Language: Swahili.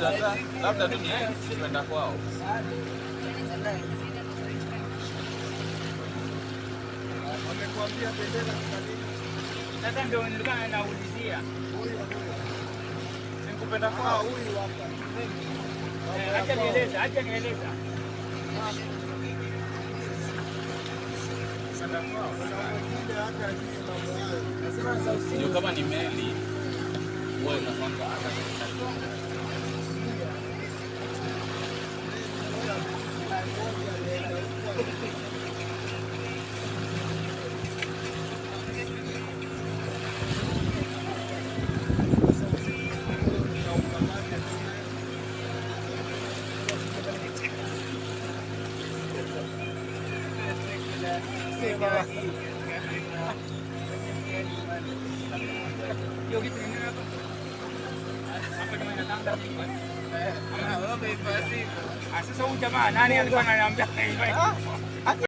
Sasa labda tu ni kwenda kwao. Wamekuambia bendera kuna nini? Sasa ndio nilikuwa naulizia. Huyu huyu. Sikupenda kwao. Huyu hapa. Acha nieleza, acha nieleza. Kupenda kwao. Kuna mwingine hata hajui mambo hayo. Ndio kama ni meli huwa inakwanga hata Sasa usikusumbue na ukamate tena. Hiyo kitu ni nini hapa? Hapa jamaa inatanga kitu. Ah, sasa huyu jamaa nani alikuwa ananiambia?